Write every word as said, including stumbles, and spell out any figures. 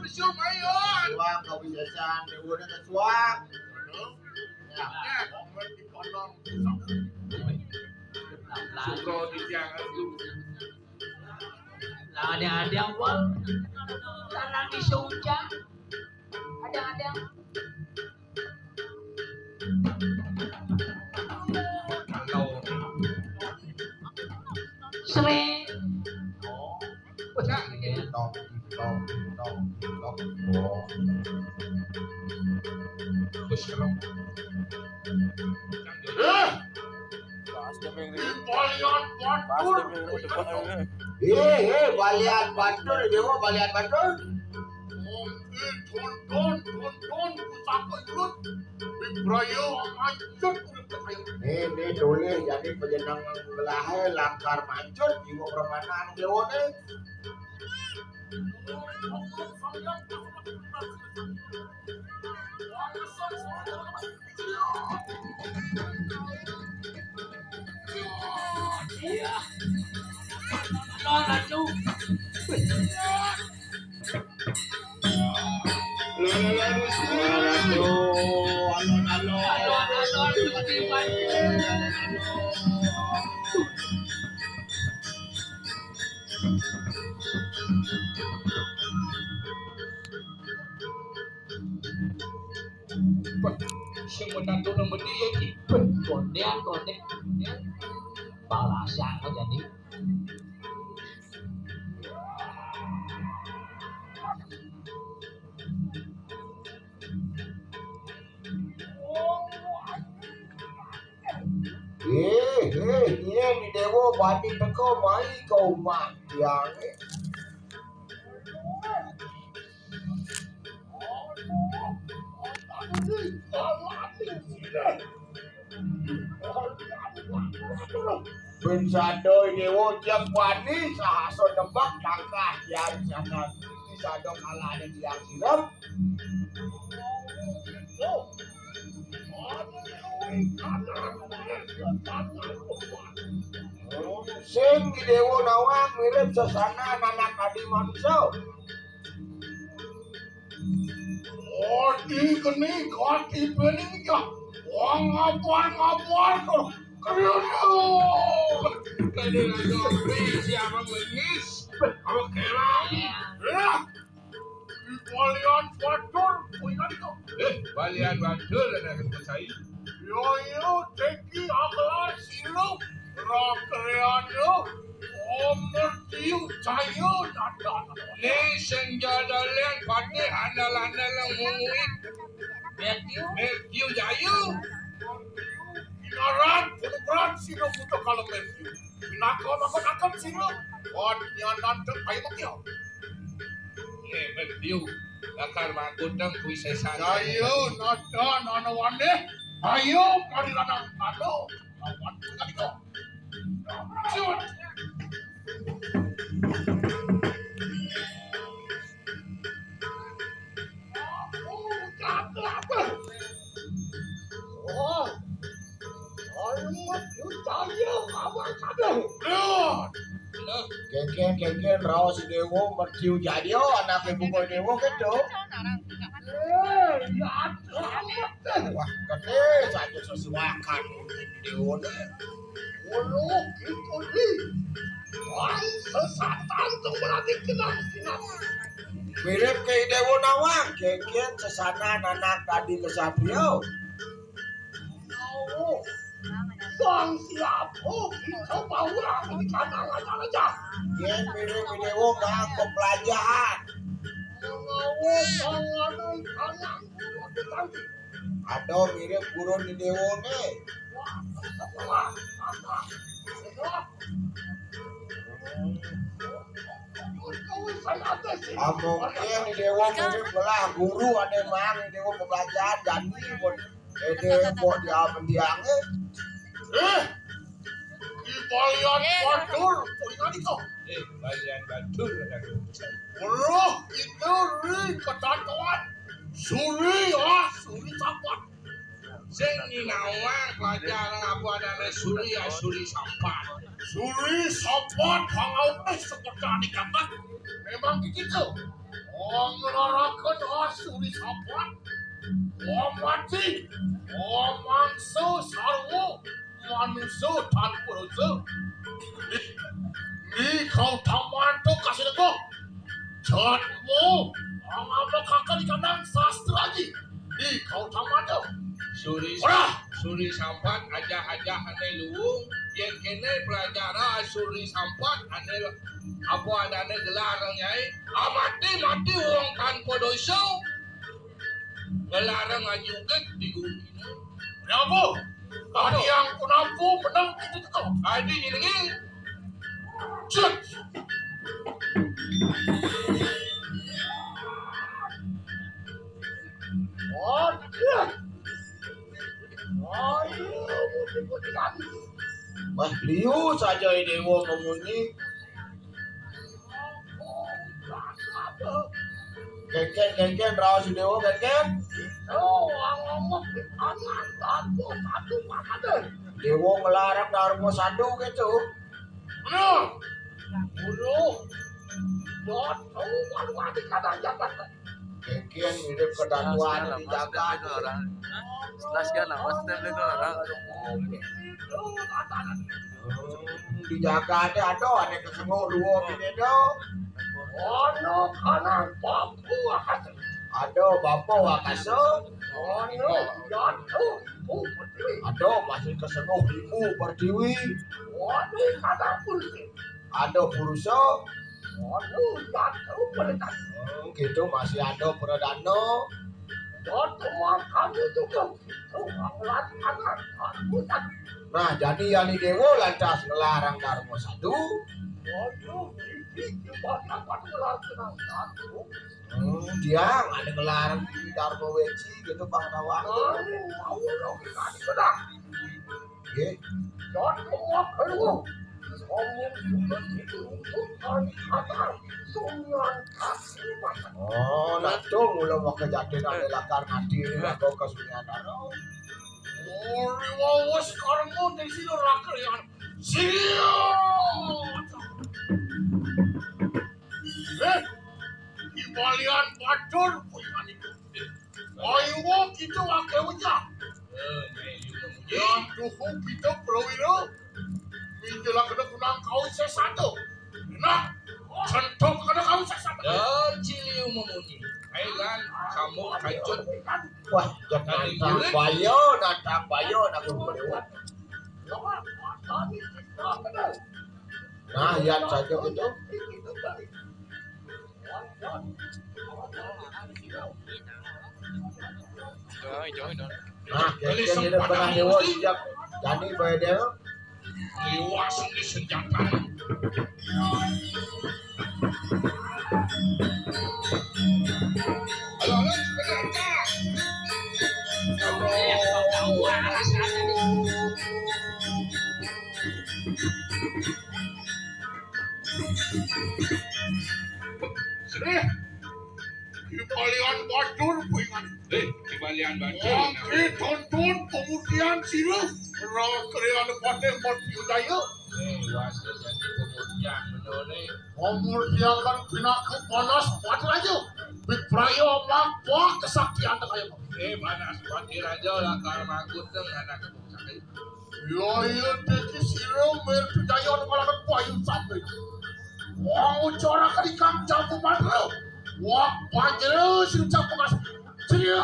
Suang kawisésan, déwané kesuang. Ya. Ya, momen di kolong. Suka di tiang itu. Lah, ada-ada, Wal. Tanah di Sunjang. Ada-ada. Sering. Tong, tong, tong, tong. Wis, serem. Eh! Pas keping ini. Kalian Pas batur. Keping ini, udah keping ini. Eh, eh, balian batur, déwa balian batur. Oke, tonton, tonton, pusaka ikut. Ibrahim, lanjut, udah keping. Nih, nih, tulis, jadi penjenengan ngelah, lakar mancut, jiwa permanan, déwa nih. Sing menantu nang meni ya iki. Kondéan, kondéan, kondéan. Balasan aja nih. Eh, eh, eh, ni déwa bani teka mai ka umah tiang. Bin sada déwa jak bani sahasa nembak tangkah tiang sana. Bin sada kalah ada tiang silap. Sing di déwa nawang mirip sesana anak adi manusia. Adi keni kati pening ya. Wong ngapar-ngapar kok. Kena. Kena lagi siapa bengis? Apa kerang? Ya. Di balian batur, kuwi kan kok. Eh, balian batur ana kecai. Yo, yo, teki aklar silo. Rakrean yo. Omer tiu cayo dada. Ni senjata lian patih andal-andal yang mungui. Mertiu. Mertiu jayu. Inaran, kunukuran, silo butuh kalau mertiu. Pinaka makon-makon sira. Wan nyanan teng payu mekya. Ye, Mertiu. Lakar mangkuteng kuwi sesan. Ayo, nada nana waneh. Ayo, mari lanang ado. Lawan kalika. Cut. Oh, kata apa? Oh, hormat budaya awak kabeh. Loh. Loh. Kéngkén, kéngkén, raos déwa mertiu jaya, anaké buka déwa kéto. Eh, ya, selamat deh. Wah, gedé saja sesuakan déwa. Ulu gitu, Li. Wong sesatan tuh berarti kenal sinan. Mirip ke Déwa Nawang, kéngkén sesanan anak tadi kesatria. Oh, Sang siapa kita bawa di kanan aja. Yén mirip ke Déwa nganggo pelajahan. Mengawa tanganan tangan. Ada mirip guru di déwané. Amung ini déwa mirip belah guru ada mang déwa pembelajaran jani pun. Déwa kok dia pendiangé. Eh, di balian batur, kuwi ngalika. Eh, balian batur. Weruh itu ri ketatuan. Suri, ah, suri sapat. Sing nyinawang pelajaran apa adané suri, ya suri sapat. Suri sapat, hangau seperti dikata. Memang begitu. Panglarakan asuri sapat, pamati, pamangsa sarwa, manusa tanpa dosa. Ni, ni kau tamanto kasih ko. Jatmu, angapa kakak di kandang sastra lagi. Ni kau tamanto. Suri, Ora! Suri sampat aja-aja ane luung. Yen kene pelajara suri sampat ane apa adane gelar nyai. Amati-mati wong tanpa dosa. Ngelarang aji uget di gumine. Nyapu. Tadi yang kunapu menang itu teko. Adi ngiringi. Cek. Waduh. Ayo, putih-putih kami. Wah, liu saja ini wong memunyi. Kengken, kengken, raos Dewa, kengken. Oh, ngomong di tangan, satu, satu, makanya. Dewa ngelarang Darma Sadu gitu. Bener. Guru. Dot, oh, waduh, waduh, kata jabat. Kengken hidup kedatuan di jagat. Jelas kan, Mas? Itu, kata. Hmm, di jagate ada, ada kesenguk dua bini do. Ono kanan papu akase. Ada bapa akase. Ono jatuh ibu pertiwi. Ada masih kesenguk ibu pertiwi. Ono kanan pulsi. Ada purusa. Ono jatuh perdana. Hmm, gitu masih ada perdana. Jatuh kami juga. Nah, jadi Yani Dewa lantas ngelarang Darma Sadu. Hmm, dia ada ngelarang di Darma Weci gitu, Bang Tawang. Nggih. Oh, nah, tuh mula maka jati nang lakar ngati ini lagu kesunyian. Ora wawas karmu di sini ora kalian. Siap. Eh, di balian batur punya itu. Ayo kita akeh wejah. Ya, tuhu kita prawira. Minjelakna kunang kau sesado. Nah, sentok kada kau sesado. Ya, ciliu memunyi. Kailan kamu kacut. Wah, jangan bayo datang bayo nak berlewat. Nah, yang saja gitu. Nah, kira-kira dia pernah lewat sejak Jani bayar dia. Liwat sendiri senjata. Halo, halo, sebentar. Eh, Kibalian batur, kuingan. Eh, kibalian batur. Oke, tonton kemudian sira. Ora kalian patih mati udaya. Eh, wasa jadi kemudian menone. Omur dia kan kena ke panas batur aja. Bipraya mangpak kesaktian tak kayak. Eh, panas batur aja lah kalau manggut dong anak kebun sakit. Yo, iya, dadi sira mir budaya nang lawan payu sampe. Wong ucara kenikam jambu madra. Wah, panjero sing jambu kas. Serius.